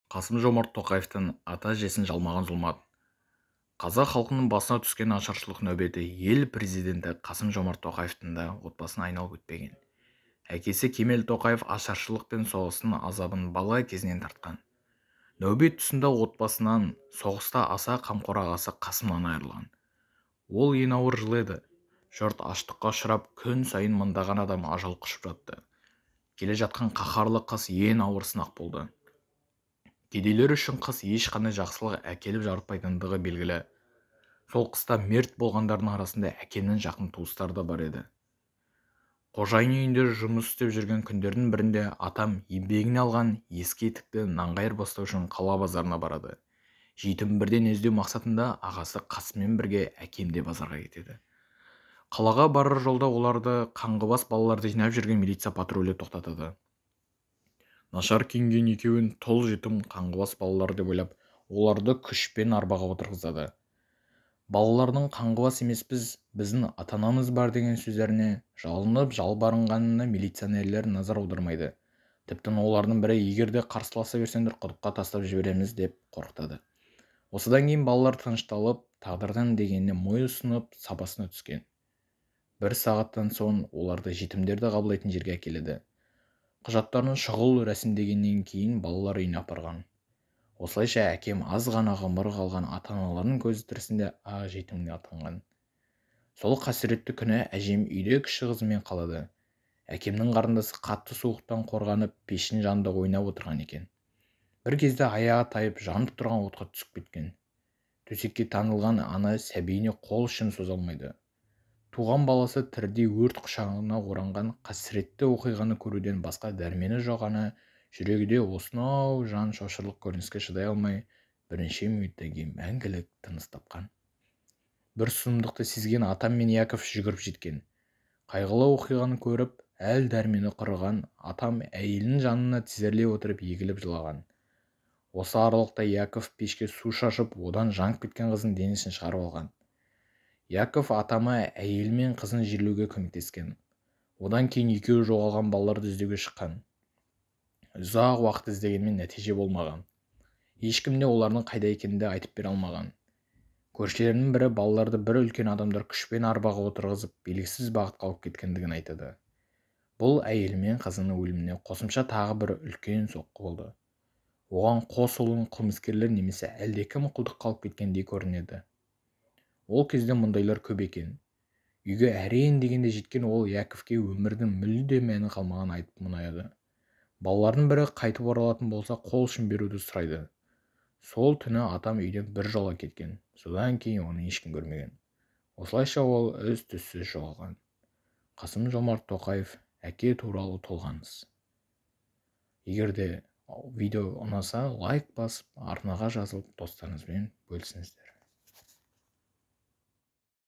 Қасым-Жомарт Тоқаевтың ата-әжесін жалмаған зұлмат. Қазақ халқының басына түскен ашаршылық нәубеті ел президенті Қасым-Жомарт Тоқаевтың да отбасын айналып өтпеген. Әкесі Кемел Тоқаев ашаршылық пен соғыстың азабын бала кезінен тартқан. Нәубет тұсында отбасынан, соғыста аса қамқор ағасы Қасымнан айырылған. Ол ең ауыр жыл еді. Жұрт аштыққа ұшырап, күн сайын мыңдаған адам ажал құшып жатты. Келе жатқан қаһарлы қыс ең ауыр сынақ болды. Кедейлер үшін қыс ешқандай жақсылық әкеліп жарытпайтындығы белгілі. Сол қыста мерт болғандардың арасында әкемнің жақын туыстары да бар еді. Қожайын үйінде жұмыс істеп жүрген күндердің бірінде атам еңбегіне алған ескі етікті нанға айырбастау үшін қала базарына барады. Жетім бірден іздеу мақсатында ағасы Қасыммен бірге әкем де базарға кетеді. Қалаға барар жолда оларды қаңғыбас балаларды жинап жүрген милиция патрулі тоқтатады. Нашар киінген екеуін тұл жетім қаңғыбас балалар деп ойлап, оларды күшпен арбаға отырғызады. Балалардың қаңғыбас емеспіз, біздің ата-анамыз бар деген сөздеріне жалынып жалбарынғанына милиционерлер назар аудармайды. Тіптен олардың бірі егер де қарсыласа берсеңдер құдыққа тастап жібереміз деп қорқытады. Осыдан кейін балалар тынышталып, тағдырдың дегеніне мойынұсынып сабасына түскен. Бір сағаттан соң оларды жетімдерді қабылдайтын жерге әкеледі. Құжаттарын шұғыл рәсімдегеннен кейін балалар үйіне апарған. Осылайша әкем аз ғана ғұмыры қалған ата-аналарының көзі тірісінде ақ жетімге атанған. Сол қасіретті күні әжем үйде кіші қызымен қалады. Әкемнің қарындасы қатты суықтан қорғанып, пештің жанында ойнап отырған екен. Бір кезде аяғы тайып, жанып тұрған отқа түсіп кеткен. Төсекке таңылған ана сәбиіне қол ұшын соза алмайды. Туған баласы тірідей өрт құшағына оранған қасіретті оқиғаны көруден басқа дәрмені жоқ ана жүрегі де осынау жан шошырлық көрініске шыдай алмай, бірнеше минуттан кейін мәңгілік тыныс тапқан. Бір сұмдықты сезген атам мен Яков жүгіріп жеткен. Қайғылы оқиғаны көріп, әл дәрмені құрыған атам әйелінің жанына тізерлей отырып егіліп жылаған. Осы аралықта Яков пешке су шашып, одан жанып кеткен қыздың денесін шығарып алған. Яков атама әйелі мен қызын жерлеуге көмектескен. Одан кейін екеуі жоғалған балаларды іздеуге шыққан. Ұзақ уақыт іздегенмен нәтиже болмаған. Ешкім де олардың қайда екенін де айтып бере алмаған. Көршілерінің бірі балаларды бір үлкен адамдар күшпен арбаға отырғызып, белгісіз бағытқа алып кеткендігін айтады. Бұл әйелі мен қызының өліміне қосымша тағы бір үлкен соққы болды. Оған қос ұлын қылмыскерлер немесе әлдекім құлдыққа алып кеткендей көрінеді. Ол кезде мұндайлар көп екен. Үйге әрең дегенде жеткен ол Яковке өмірдің мүлде мәні қалмағанын айтып мұңаяды. Балалардың бірі қайтып оралатын болса қол ұшын беруді сұрайды. Сол түні атам үйден бір жола кеткен. Содан кейін оны ешкім көрмеген. Осылайша ол із-түзсіз жоғалған. Қасым-Жомарт Тоқаев әке туралы толғаныс. Егер де видео ұнаса, лайк басып, арнаға жазылып, достарыңызбен бөлісіңіздер.